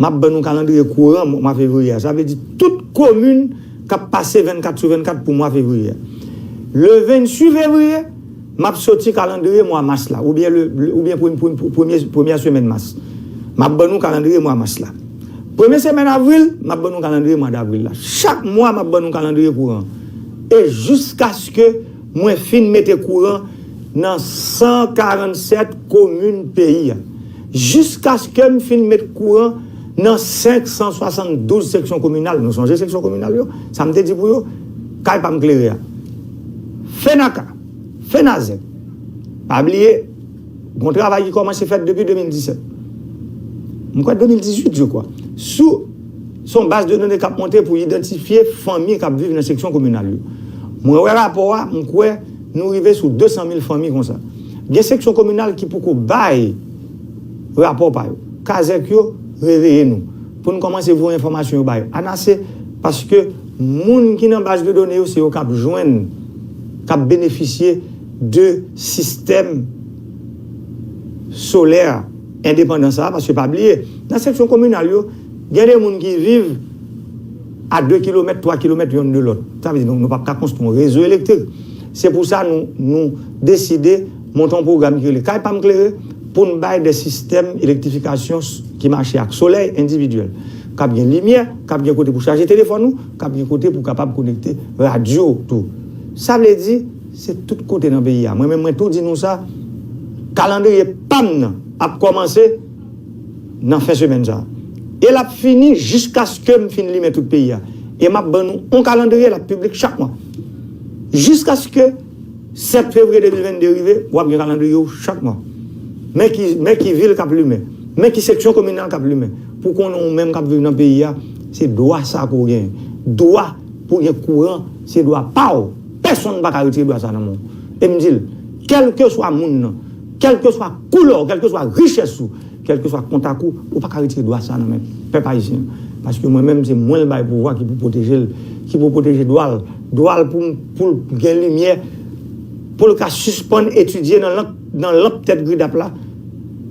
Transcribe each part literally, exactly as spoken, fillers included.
M ap ban nou kalandriye kouran mwa fevriye a. Sa vle di tout komin k ap pase vennkat sou vennkat pou mwa fevriye a. Le venntuit fevriye, m ap soti kalandriye mwa mas la, oubyen, le, le- oubyen premye, premye, premye, premyè semèn mas. M ap ban nou kalandriye mwa mas la. Premye semèn avril, m ap ban nou kalandriye mwa davril la. Chak mwa, m ap ban nou kalandriye kouran. E jiskaske mwen fin mete kouran nan san karannsèt komin peyi a. Jiskaske m fin met kouran nan senk san swasanndouz seksyon kominal. Nou sonje seksyon kominal yo? Sa m te di pou yo? Kay pa m klere a. Fenaka, Fenazèk. Pa bliye, gon travay ki kòmanse fèt depi de mil disèt. M kwè de mil dizuit, je crois. Sou, se yon baz de done k ap monte pou idantifye fanmi k ap viv nan seksyon kominal yo. Mwen wè rapò a, m kwè nou rive sou de san mil fanmi konsa. Gen seksyon kominal ki poko bay rapò pa yo. Kazèk yo, reveye nou. Pou n kòmanse voye enfòmasyon yo bay ANASE, paske moun ki nan baz de done yo, se yo k ap jwenn, k ap benefisye de sistèm solè endepandan sa a, paske pa bliye, nan seksyon kominal yo, gen de moun ki viv a de kilomèt, twa kilomèt yonn de lòt. Sa vle di, nou, nou p ap ka konstwi yon rezo elektrik. Se pou sa nou, nou deside monte yon pwogram ki rele Kay Pa M Klere pou n bay de sistèm elektrifikasyon s- ki mache ak solèy endividyèl, k ap gen limyè, k ap gen kote pou chaje telefòn ou, k ap gen kote pou kapab konekte radyo tou. Sa vle di, se tout kote nan peyi a. Mwen menm, mwen tou di nou sa, kalandriye pa m nan ap kòmanse nan fen semèn sa a. E l ap fini jiskaske m fin limen tout peyi a. E m ap ban nou yon kalandriye, l ap piblik chak mwa. Jiskaske sèt fevriye de mil vennde rive, w ap gen kalandriye w chak mwa. Men ki, men ki vil k ap limen. Men ki seksyon kominal k ap limen. Pou konnen ou menm k ap viv nan peyi a, se dwa sa pou w genyen. Dwa pou w gen kouran, se dwa pa w. Pèsonn pa ka retire dwa sa nan men w. E m di l, kèlkeswa moun nan, kèlkeswa koulè w, kèlkeswa richès ou, kèlkeswa kontak ou, ou pa ka retire dwa sa nan men pèp ayisyen an. Paske mwen menm, se mwen l bay pouvwa ki pou pwoteje l, ki pou pwoteje dwa l, dwa l pou, pou l gen limyè, pou l ka sispann etidye nan lanp, nan lanp tèt gridap la.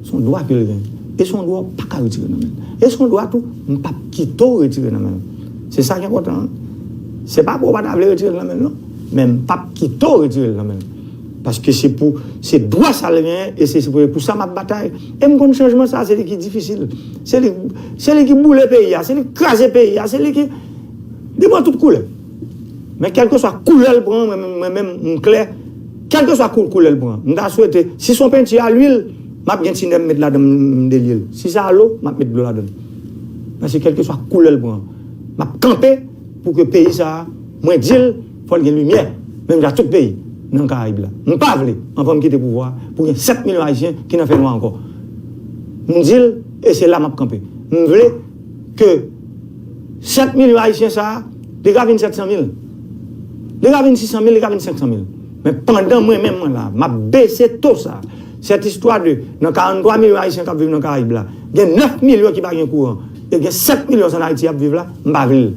Se yon dwa ke l gen. E se yon dwa w pa ka retire nan men l. E se yon dwa tou, m p ap kite w retire nan men l. Se sa ki enpòtan an. Se pa ke w pa ta vle retire l nan men l, non. Men m p ap kite w retire l nan men l. Paske se pou, se dwa sa l genyen, e se, se pou, pou sa m ap batay. E m konn chanjman sa, se li ki difisil. Se li, se li ki boule peyi a, se li ki kraze peyi a, se li ki, li pran tout koulè. Men kèlkeswa koulè l pran, mwen, mwen, mwen menm, m klè. Kèlkeswa kou-, koulè l pran. M ta swete, si se yon penti a lwil, m ap gen ti nè m met ladan m, m delye l. Si se a lo, m ap met dlo ladan l. Paske kèlkeswa koulè l pran, m ap kanpe pou ke peyi sa a, mwen di l, fò l gen limyè, menm jan tout peyi nan Karayib la. M pa vle, anvan m kite pouvwa a, pou gen sèt milyon Ayisyen ki nan fènwa ankò. M di l, e se la m ap kanpe. M vle ke sèt milyon Ayisyen sa a, li ka vin sèt san mil, li ka vin sis san mil, li ka vin senk san mil. Men pandan mwen menm mwen la, m ap bese to sa a. Sèt istwa de, nan karanntwa milyon Ayisyen k ap viv nan Karayib la, gen nèf milyon ki pa gen kouran, e gen sèt milyon s ann Ayiti ap viv la, m pa vle l.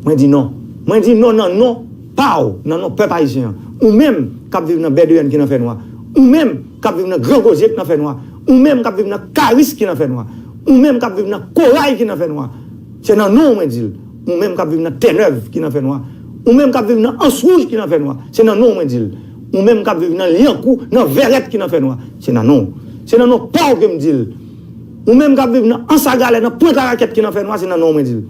Mwen di non. Mwen di non nan non pa w, nan non pèp ayisyen an. Ou menm k ap viv nan Bèdeyèn ki nan fènwa. Ou menm k ap viv nan Gran Gozye ki nan fènwa. Ou menm k ap viv nan Karis ki nan fènwa. Ou menm k ap viv nan Koray ki nan fènwa. Se nan non w mwen di l. Ou menm k ap viv nan Tènèv ki nan fènwa. Ou menm k ap viv nan Ans Wouj ki nan fènwa. Se nan non w mwen di l. Ou menm k ap viv nan Lyankou, nan Vèrèt ki nan fènwa. Se nan non w. Se nan non pa w ke m di l. Ou menm k ap viv nan Ans a Galè, nan Pwent a Rakèt ki nan fènwa, se nan non w mwen di l.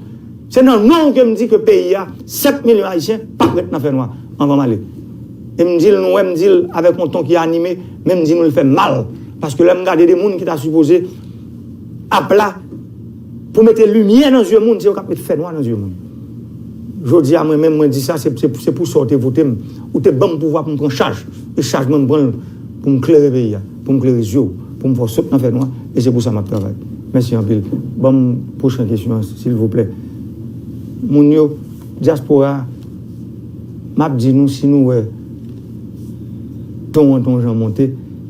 Se nan non w ke m di ke peyi a, sèt milyon Ayisyen p ap ret nan fènwa anvan m ale. E m di l, nou wè, m di l avèk yon ton ki anime, men m di nou l fè m mal. Paske lè m gade de moun ki ta sipoze ap la pou mete limyè nan zye moun, se yo k ap met fènwa nan zye moun. Jodi a, mwen menm, mwen di sa, se, se, se pou sa w te vote m. Ou te ban m pouvwa pou m pran chaj. E chaj mwen, m pran l pou m klere peyi a, pou m klere zye w, pou m fè w sot nan fènwa. E se pou sa m ap travay. Mèsi anpil. Ban m pwochen kesyon an, silvouplè. Moun yo, dyaspora a, m ap di nou, si nou wè ton an te yon jan monte,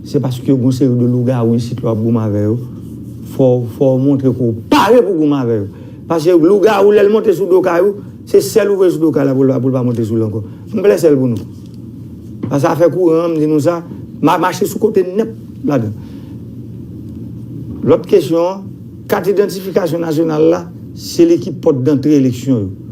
se paske gen yon seri de lougawou isit la w ap goumen avè yo. Fò, fò w montre ke w pare pou goumen avè yo. Paske lougawou, lè l monte sou do kay ou, se sèl ou voye sou do kay la pou l, pou l pa monte sou l ankò. M plè sèl pou nou. Paske afè kouran an, m di nou sa, m a mache sou kote nèt ladan. Lòt kesyon an, Kat idantifikasyon nasyonal la, se li ki pòt dantre eleksyon yo.